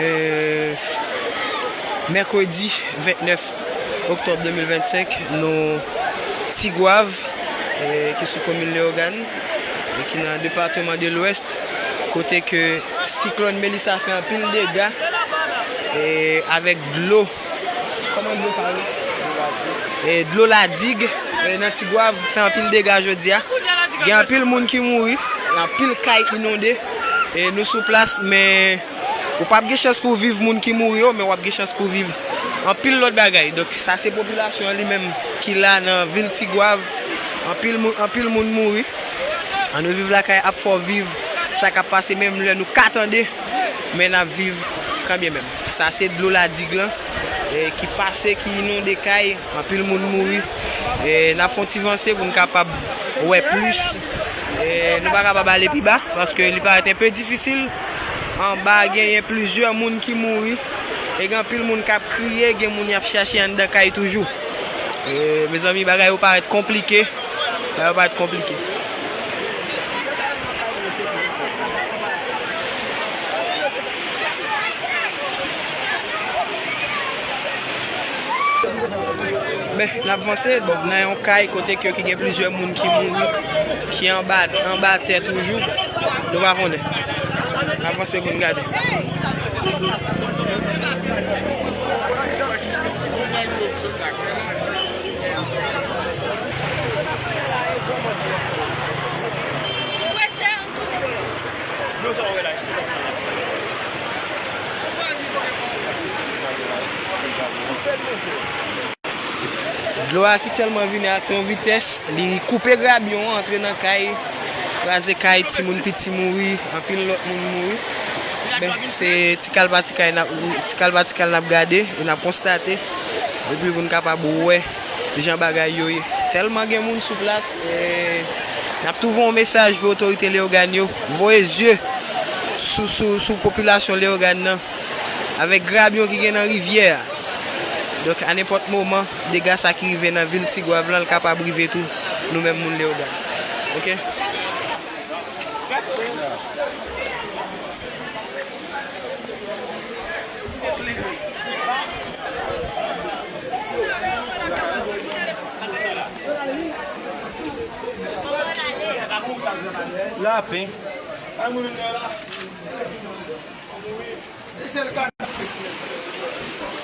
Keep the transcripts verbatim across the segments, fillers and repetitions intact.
Euh, mèkredi vennèf oktòb de mil vennsenk, nou Tigwav, eh, ki sou komin Leyogàn, e ki nan depatman de Lwès, kote ke siklòn Melissa fè anpil dega, eh, avèk dlo. Kòman dlo sa ye? Eh, dlo ladig, eh, nan Tigwav fè anpil dega jodi a. Gen anpil moun ki mouri, anpil kay inonde. E nou sou plas, men ou p ap gen chans pou w viv moun ki mouri yo, men w ap gen chans pou w viv anpil lòt bagay. Donk, sa se popilasyon an li menm ki la nan vil Tigwav. Anpil moun, anpil moun mouri. An nou viv lakay ap fè w viv sa k ap pase, menm lè nou ka tande, men n ap viv kanmenm. Sa se dlo ladig lan, e, ki pase, ki inonde kay. Anpil moun mouri. E, n ap fè yon ti vanse pou n kapab wè plis. E, nou pa kapab ale pi ba, paske li parèt enpe difisil. Anba, genyen plizyè moun ki mouri. E gen anpil moun k ap kriye, gen moun y ap chache anndan kay toujou. E, mezanmi, bagay yo parèt konplike. Bagay yo parèt konplike. Men, n ap vanse, bon, nan yon kay kote ke, ki gen plizyè moun ki mouri, ki anba, anba tè toujou. Nou pa konnen. N ap vanse pou n gade. Dlo a ki tèlman vini ak yon vitès, li koupe grabyon an, antre nan kay, kraze kay, timoun piti mouri, anpil lòt moun mouri. Men, se ti kal pa ti kay n ap, ti kal pa ti kal n ap gade, e n ap konstate, epi pou n kapab wè jan bagay yo ye. Tèlman gen moun sou plas, e n ap tou voye yon mesaj pou otorite Leyogàn yo, voye zye sou, sou, sou popilasyon Leyogàn nan, avèk grabyon ki gen nan rivyè a. Donk, a nenpòt moman, dega sa ki rive nan vil Tigwav lan, l kapab rive tou nou menm moun Leyogàn. Oke? Lapen.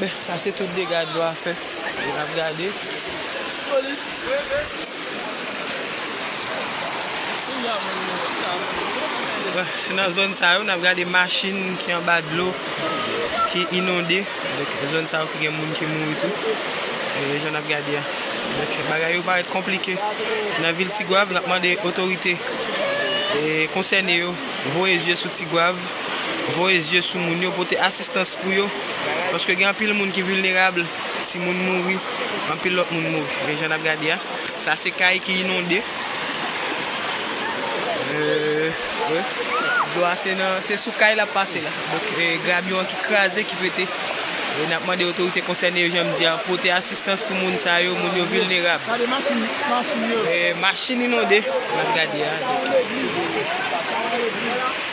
Men, sa se tout dega dlo a fè. E n ap gade. Bon, se nan zòn sa yo, n ap gade machin ki anba dlo, ki inonde. Donk, zòn sa yo ki gen moun ki mouri tou. E jan n ap gade a. Donk, bagay yo parèt konplike. Nan vil Tigwav, n ap mande otorite, e, konsène yo, voye zye sou Tigwav, voye zye sou moun yo, pote asistans pou yo. Paske gen anpil moun ki vilnerab, timoun mouri, anpil lòt moun mouri. E jan n ap gade a, sa se kay ki inonde. E, wi. Dlo a se nan, se sou kay l ap pase la. Donk, e, grabyon an ki kraze, ki pete. E n ap mande otorite konsène yo, jan m di a, pote asistans pou moun sa yo, moun yo vilnerab. Gade machin, machin yo. E, machin inonde, n ap gade a.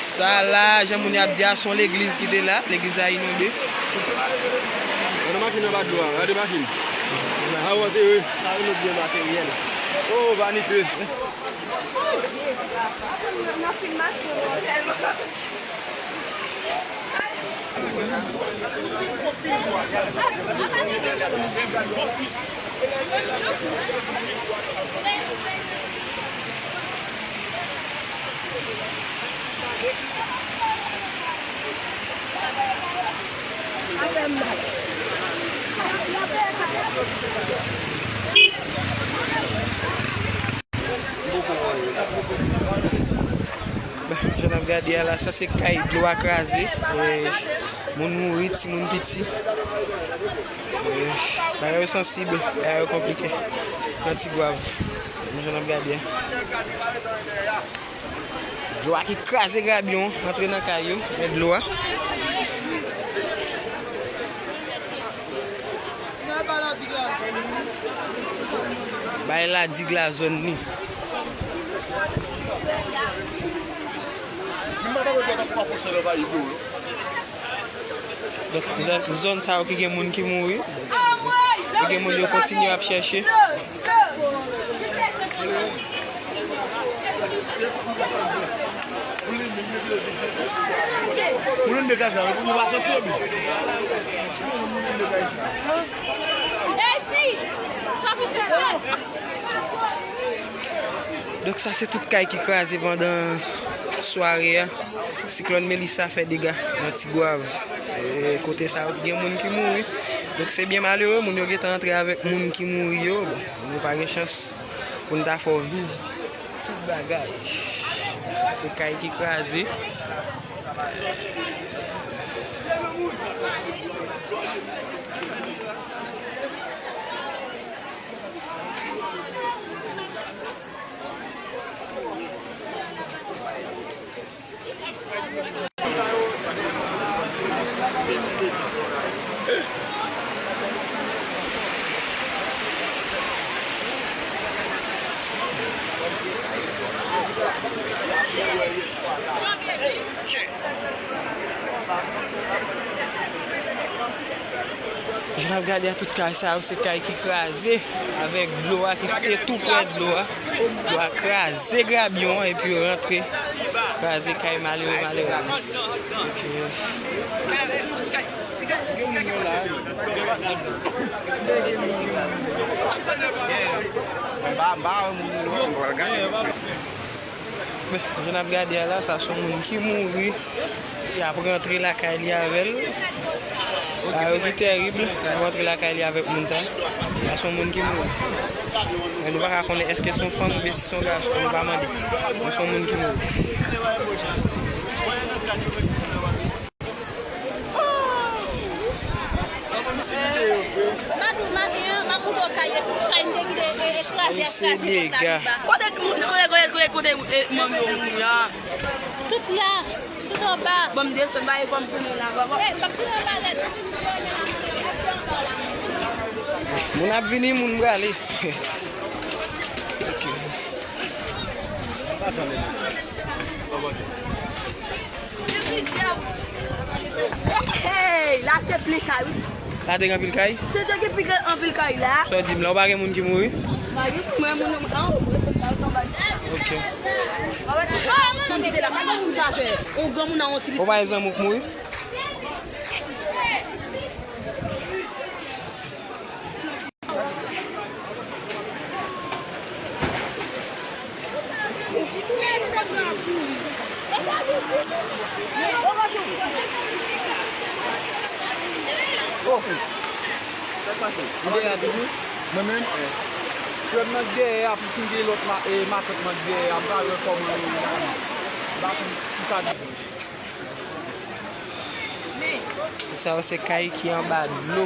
Sa la, jan moun yo ap di a, se yon legliz ki te la, legliz la inonde. Gade machin anba dlo a, gade machin. Avanse, wi. Sa yon lòt byen materyèl. Oh, vanite. Jan n ap gade a la, sa se kay dlo a kraze. E, moun mouri, timoun piti. E, bagay yo sansib, bagay yo konplike. Nan Tigwav, jan n ap gade a. Dlo a ki kraze grabyon, antre nan kay yo, men dlo a. Bay ladig la zòn li. Mwen pa konn dlo a pa fò anvayi dlo yo. Donk, zòn, zòn sa yo ki gen moun ki mouri, donk, yo gen moun yo kontinye ap chèche. Donk, sa se tout kay ki kraze pandan sware a. Siklòn Melissa fè dega nan Tigwav. E, kote sa yo gen moun ki mouri. Donk, se byen malere, moun yo gentan antre avèk moun ki mouri yo. Bon, nou pa gen chans pou n ta fè w viv tout bagay. Sa se kay ki kraze. Jan n ap gade a, tout kay sa yo, se kay ki kraze avèk dlo a ki te tou prè dlo a. Dlo a kraze grabyon an epi rantre kraze kay malere, malerèz. Ok. Men, jan n ap gade a la, sa se yon moun ki mouri. Y ap rantre lakay li avè l. Bagay yo ki tèrib, y ap rantre lakay li avèk moun sa. Sa se yon moun ki mouri. Men nou pa ka konnen èske se yon fanm oubyen si se yon gason, nou pa mande. Men se yon moun ki mouri. Maten an, m ap moute w kay yo, tout kay m te kite, e, e, kraze, kraze, kraze. Kote moun, kote, kote, kote, kote, e, manm yo mouri a? Tout la, tout anba. Bon, m desann, ba, e, bon, m tounen la, ba, ba. E, m ap tounen anba nèt. Moun ap vini, moun prale. Ok. Hey, la te plen kay, wi. La te gen anpil kay? Se te gen pi gen anpil kay la. Sa w di m la, ou pa gen moun ki mouri? Pa gen moun, moun, moun, an, ok. Moun ki te la, pa gen moun sa fè. On granmoun nan on ti. Ou pa gen zanmi w k mouri? Mwen menm, frè m nan dèyè a, pou si m gen lòt ma-, e, matant nan dèyè a, m pa wè kòman yo, m pa konn kisa. Tout sa yo se kay ki anba dlo.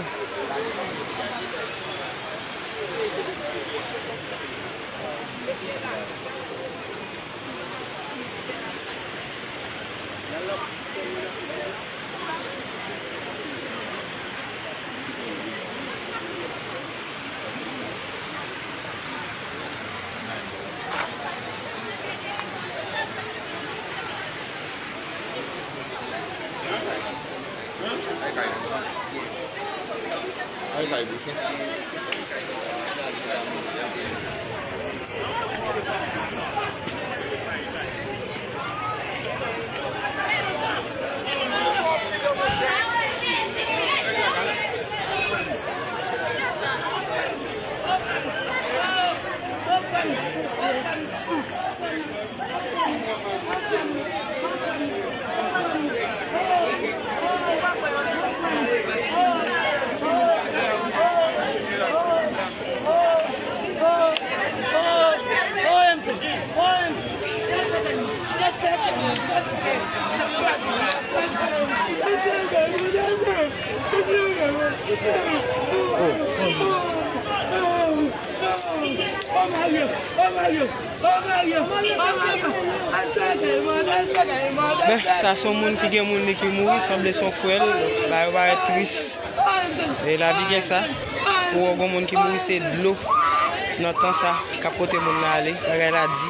Ben, sa se yon moun ki gen moun li ki mouri, sanble se yon frè l, donk bagay yo parèt tris. E lavi gen sa, pou wè yon moun ki mouri se dlo nan tan sa k ap pote moun nan ale, bagay la di.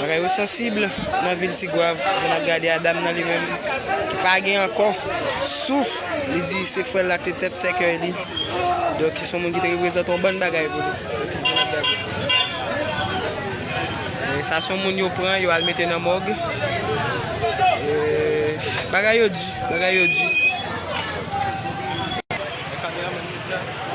Bagay yo sansib nan vil Tigwav, jan n ap gade a dam nan li menm ki Pa gen ankò souf. Li di se frè l la k te tèt sèkèy li. Donk, se yon moun ki te reprezante yon bann bagay pou li. E sa se yon moun yo pran, yo al mete nan mòg. E, bagay yo di, bagay yo di. Kameramann tip la.